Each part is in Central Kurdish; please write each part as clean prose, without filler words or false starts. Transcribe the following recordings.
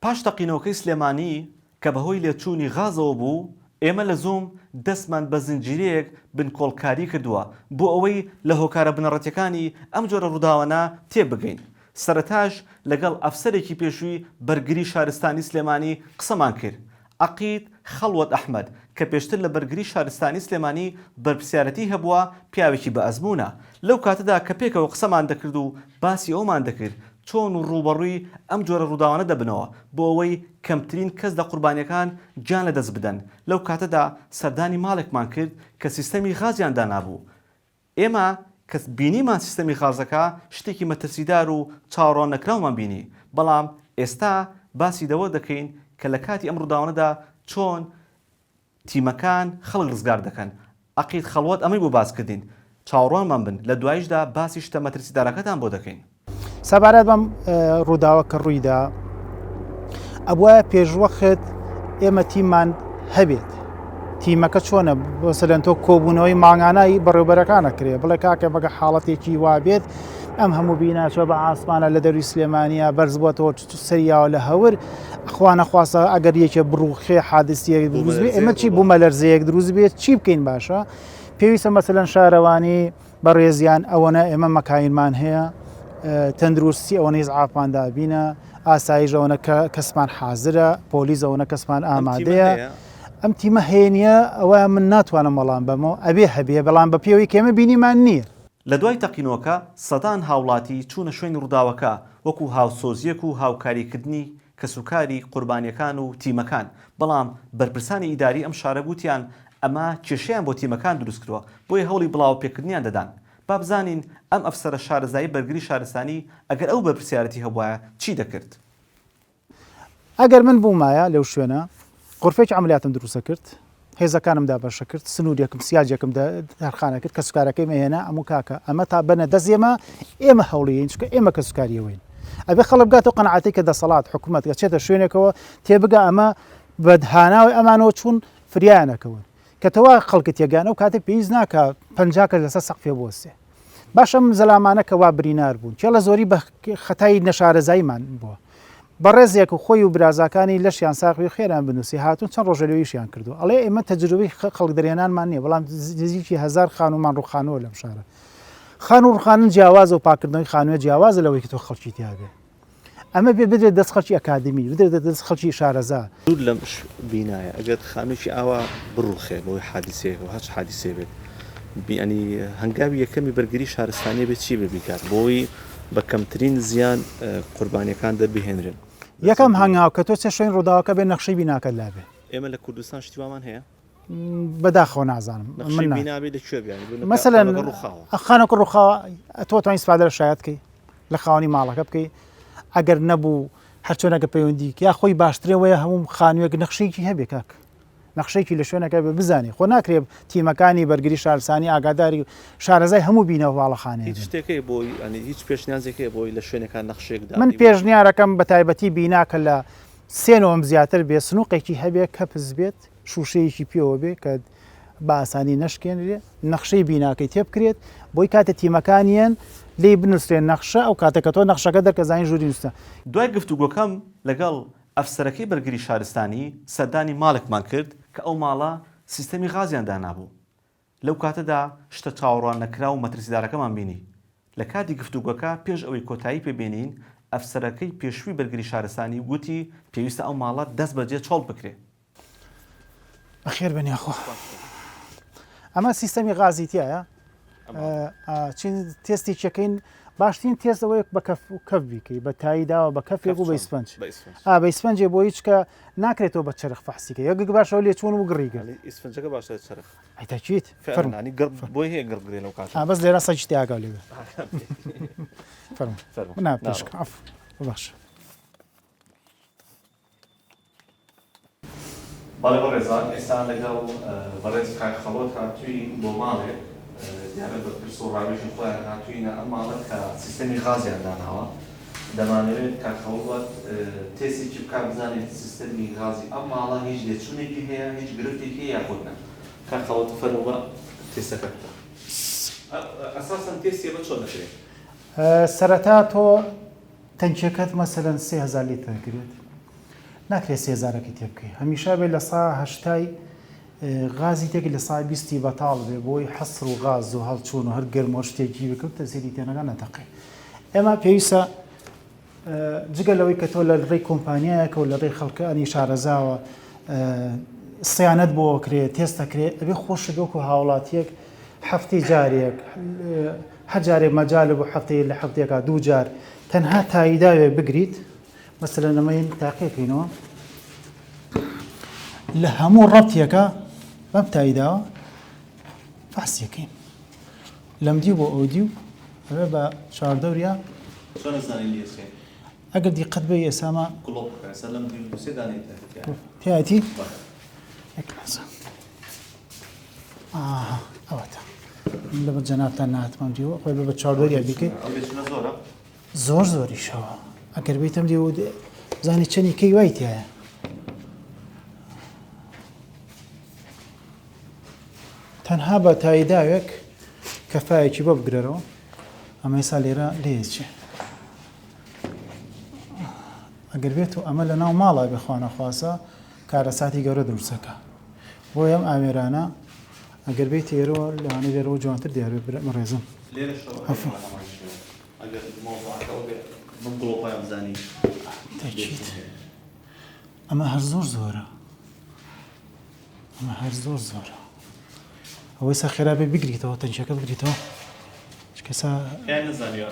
پاش تەقینەوەکەی سلێمانی کە بەهۆی لێچوونی غازەوە بوو، ئێمە لە زووم دەستمان بە زنجیرەیەک بنکۆڵکاری کردووە بۆ ئەوەی لە هۆکارە بنەڕەتیەکانی ئەم جۆرە ڕووداوانە تێبگەین. سەرەتاش لەگەڵ ئەفسەرێکی پێشووی بەرگری شارستانی سلێمانی قسەمان کرد، عەقید خەڵوەت ئەحمەد، کە پێشتر لە بەرگری شارستانی سلێمانی بەرپرسیارەتیی هەبووە، پیاوێکی بەئەزموونە. لەو کاتەدا کە پێکەوە قسەمان دەکرد و باسی ئەوەمان دەکرد چۆن ڕووبەڕووی ئەم جۆرە ڕووداوانە دەبنەوە بۆ ئەوەی کەمترین کەس لە قوربانییەکان گیان لەدەست بدەن، لەو کاتەدا سەردانی ماڵێکمان کرد کە سیستەمی غازیان دانابوو. ئێمە کە بینیمان سیستەمی غازەکە شتێکی مەترسیدار و چاوەڕواننەکراومان بینی، بەڵام ئێستا باسی لەوە دەکەین کە لە کاتی ئەم ڕووداوانەدا چۆن تیمەکان خەڵک ڕزگار دەکەن. عەقید خەڵوەت ئەمەی بۆ باس کردین. چاوەڕوانمان بن، لە دواییشدا باسی شتە مەترسیدارەکەتان بۆ دەکەین. سەبارەت بەم ڕووداوە کە ڕوویدا ئەبواە پێشوەخت ئێمە تیممان هەبێت تیمەکە چۆنە بەسەلەن تۆ کۆبوونەوەی مانگانایی بەڕێوبەرەکانە کرێ بڵێ کاکە بەگە حاڵەتێکی وابێت ئەم هەموو بیناچوە بە ئاسمانە لە دەروی سلێمانە بەرز بووەتەوە سەریاوە لە هەور خوانە خواستە ئەگەر یەکێ بڕوخێ حادسیەک دروست بێ ئێمە چی بوومەلەرزەیەک دروست بێت چی بکەین باشە پێویستە مەسەلەن شارەوانی بەڕێزیان ئەوەنە ئێمە مەکاینمان هەیە تەندروستی ئەوەنە ئیسعافمان دابینە ئاسایش ئەوەنە کە کەسمان حازرە پۆلیس ئەوەنە کەسمان ئامادەیە ئەم تیمە هەیە نییە ئەوە من ناتوانم وەڵام بەمەوە ئەبێ هەبێ بەڵام بە پێوەی کێمە بینیمان نییە. لە دوای تەقینەوەکە سەدان هاوڵاتی چوونە شوێنی ڕووداوەکە وەکو هاوسۆزییەک و هاوکاریکردنی کەسوکاری قوربانییەکان و تیمەکان، بەڵام بەرپرسانی ئیداری ئەم شارە گوتیان ئەمە کێشەیان بۆ تیمەکان دروستکردووە، بۆیە هەوڵی بڵاوەپێکردنیان دەدان. با بزانین ئەم ئەفسەرە شارەزای بەرگری شارستانی ئەگەر ئەو بەرپرسیارەتی هەبوایە چی دەکرد؟ ئەگەر من بوومایە لەو شوێنە غورفەیەکی عەمەلیاتم دروست ئەکرد، هێزەکانم دابەش ئەکرد، سنوورێکم، سیاجێکم تەرخان ئەکرد، کەسوکارەکەیم ئەهێنا، ئەموو کاکە ئەمە تا بەنە دەست ئێمە، ئێمە هەوڵی یەین، چونکە ئێمە کەسوکاری ئەوەین. ئەبێ خەڵک بگاتەوە قەناعەتەی کە دەسەڵات، حکوومەت ئەچێتە شوێنێکەوە تێبگا ئەمە بە هاناوەی ئەمانەوە چوون فریایان ئەکەون. کە تەوا خەڵکت تێگان ئەو کاتە پێویست ناکا 50 کەس لەسەر سەقفێ بوەستێ. باشە ئەم زەلامانە کە وا برینار بوون کێڵە زۆری بە خەتای نەشارەزاییمان بووە. بەڕێزێک و خۆی و برازاکانی لەشیان ساغ بی خێران بنووسی هاتوون چەند ڕۆژە لەوێ ئیشیان کردووە ئەڵێ ئێمە تەجروبەی خەڵک دەرهێنانمان نییە بەڵام نزیکی هەزار خانوومان ڕووخانووە لەم شارە خانوو ڕوخانن جیاوازە و پاکردنەوەی خانووە جیاوازە لەوەی کە تۆ خەڵکی تیابێ ئەمە بێ بدرێت دەست خەڵکی ئەکادمی بدرێت دەست خەڵکی شارەزا. دوور لەم بینایە ئەگەر خانوویەکی ئاوا بڕوخێ بەهۆی حادیسەیەکەوە هەرچ حادیسەیە بێت یانی هەنگاوی یەکەمی بەرگری شارستانیە بێت چی بێ بیکات بۆی بە کەمترین زیان قوربانیەکان دەربهێنرێن؟ یەکەم هەنگاو کە تۆ چێ شوێن ڕووداوەکە بێ نەخشەی بیناکەت لابێ. ئێمە لە کوردستان شتی وامان هەیە؟ بەداخەوە نازانم نەخشەی بینا بێ لە کوێ بێ یانی بۆ مەسەلەن خانووەکە ڕووخاوە. خانووەکە ڕووخاوە تۆ توانی ئیسفادە لە شایەت بکەی لە خاوەنی ماڵەکە بکەی ئەگەر نەبوو هەرچۆنەکە پەیوەندی یا خۆی باشترێ وەیە هەموو خانوویەک نەخشەیەکی هەبێ کاک نەخشەیەکی لە شوێنەکە بێ بزانێ خۆ ناکرێ تیمەکانی بەرگری شارستانی ئاگاداری شارەزای هەموو بینە و باڵەخانەیە هیچ بن. شتێک هەیە بۆی یانی هیچ پێشنیازێک هەیە بۆی لە شوێنەکان نەخشەیەک من دابنی بۆ پێشنیارەکەم بە تایبەتی بینا کە لە سێ نۆم زیاتر بێ سنوقێکی هەبێ کەپس بێت شوشەیەکی پێوە بێ کە بە ئاسانی نەشکێنرێ نەخشەی بیناکەی تێبکرێت بۆی کاتە تیمەکانیان لێی بنووسرێ نەخشە ئەو کاتە کە تۆ نەخشەکە دەرکەزانی ژووری نووسە. دوای گفتوگۆکەم لەگەڵ ئەفسەرەکەی بەرگری شارستانی سەردانی ماڵێکمان کرد کە ئەو ماڵە سیستەمی غازیان دانابوو. لەو کاتەدا شتە چاوەڕواننەکراو و مەترسیدارەکەمان بینی. لە کاتی گفتوگۆکە پێش ئەوەی کۆتایی پێ بێنین، ئەفسەرەکەی پێشووی بەرگری شارستانی گوتی پێویستە ئەو ماڵە دەست بەجێ چۆڵ بکرێ. بەخێر بێن یاخوا. ئەمە سیستەمی غازی تایە چین تێستی چەکەین باشترین تێست ئەوەیە بە کەف کەف بیکەی بە تایی داوە بە کەفێک و بە ئیسپەنج ئا بە ئیسپەنجێ بۆ هیچ کە ناکرێتەوە بە چەرخ فەحسیکە یەک باشەوە لێ چوون و گڕی گرت ئیسفنجەکە باشە چەرخ ئەی تەکیت فەرموو فعلا گڕ بۆی هەیە گڕ بگرێ لەو کاتە ئا بەس لێرە سەگی تیاگاو لێ بێ فەرموو فەرموو نا پێشکە عەفو ببەخشە. بەڵێ بەڕێزان ئێستا لەگەڵ بەڕێز کاک خەڵۆت هاتووین بۆ ماڵێک دیارە بە پرس و ڕاوێژی خۆیان هاتووینە ئەم ماڵە کە سیستەمی غازیان داناوە دەمانەوێت کاک خەڵوت تێستێکی بکات بزانێت سیستەمی غازی ئەم ماڵە هیچ لێچوونێکی هەیە هیچ گرفتێکی هەیە یاخود نا کاک خەڵوت فەرموو بە تێستەکە بکە ئەساسەن تێستی ئەمە چۆن دەکرێت؟ سەرەتا تۆ تەنکیەکەت مەسەلەن 3000 لیتر کرێت. ناکرێت سێزارەکەی تێ بکەی هەمیشە بێ لە سا هەشتای غازی تێک لە سا بیستی بەتاڵ بێ بۆی حەسر و غاز و هەڵچوون و هەر گەرمۆ شتێکی بکەوت تەسیری تێنەکان نەتەقێ ئێمە پێویستە جگە لەوەی کە تۆ لە ڕێی کۆمپانیایەکە و لە ڕێی خەڵکانی شارەزاوە سیانەت بۆ کرێ تێست دەکرێ ئەبێ خۆشت وەکو هاوڵاتیەک هەفتەی جارێک هەر جارێک مەجالە بۆ هەفتەیە لە هەفتەیەکا دوو جار تەنها تاییداوێک بگریت مەسەلەن ئەمە تاقیەکەینەوە لە هەموو ڕەتێکە بەم تاییداوە فەحسیەکەین لەم دیو بۆ ئەو دیو ئەوێ بە چواردەوریا چۆن ئەزانی لێچێ؟ ئەگەر دیقەت بەی ئێستا ما گڵۆپ بکە ئێستا لەم دیو دوو سێ دانەی تایە تیایەتی یەک لەحزە ئاها ئەوەتە من لەبەر جەنابتان نەهاتمەم دیوە خۆی بە بە چواردەوریا بیکەی ئەو لێچونە زۆرە؟ زۆر زۆریشەوە ئەگەر بیتم دیوە بزانی چەنی کەی وای تیایە تەنها بە تایداوێک کەفایەکی بۆ بگرەرەوە ئەمە ئێستا لێرە لێچێ ئەگەر بێت و ئەمە لە ناو ماڵا بێ خوانەخواسە کارەساتی گەورە دروستەکە بۆیە ئەم ئامێرانە ئەگەر بێت ئێرەوە لەوانە لێرەوە جوانتر دیار بێت بەڕێزم لێرەشەوە ئەگەر مەوزوعەکە بێ بەم گڵۆپایان بزانی تەکید ئەمە هەر زۆر زۆرە ئەمە هەر زۆر زۆرە ئەوەی سا خێرا بێ بگریتەوە تەنکیەکە بگریتەوە کەسا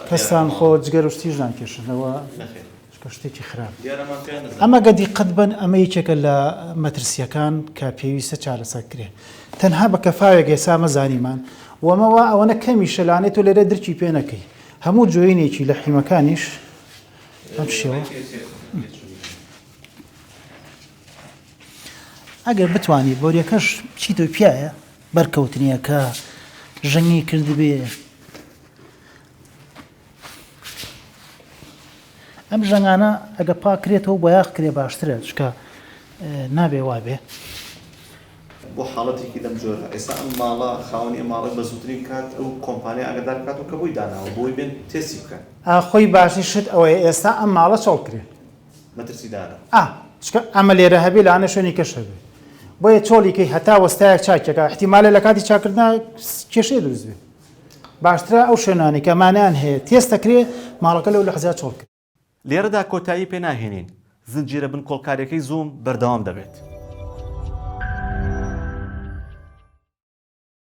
کەستان خۆ جگەر و شتیش ناکێشنەوە چکە شتێکی خراپ ئەمە گە دیقەت بن ئەمە یەکێکە لە مەترسیەکان کە پێویستە چارەسەر کرێ تەنها بە کەفاوێک ئێسا مەزانیمان وەمەوە ئەوەنە کەمی شەلانێت و لێرە درکی پێ نەکەی هەموو جوینێکی لە حیمەکانیش بەم شێوە ئەگەر بتوانی بۆریەکەش بچیتەوە پیایە بەرکەوتنیەکە ژەنگی کردبێ ئەم ژەنگانە ئەگە پاکرێتەوە بۆیاخ کرێ باشترە چکە نابێ وابێ. بۆ حاڵەتێکی لەم جۆرە ئێستا ئەم ماڵە خاوەنی ئەم ماڵە بە زووترین کات ئەو کۆمپانیا ئاگادار بکاتەوە کە بۆی داناوە بۆی بێن تێستی بکەن. خۆی باشترین شت ئەوەیە ئێستا ئەم ماڵە چۆڵ کرێ. مەترسیدارە. ئا چونکە ئەمە لێرە هەبێ لەوانەیە شوێنی کەش هەبێ بۆیە چۆڵی کەی هەتا وەستایەک چاکیەکا ئیحتیمالە لە کاتی چاکردنا کێشەیە دروست بێ باشترە ئەو شوێنانەی کە ئەمانەیان هەیە تێست دەکرێ ماڵەکە لەو لەحزەیا چۆڵ کرێ. لێرەدا کۆتایی پێ ناهێنین، زنجیرە بنکۆڵکاریەکەی زووم بەردەوام دەبێت.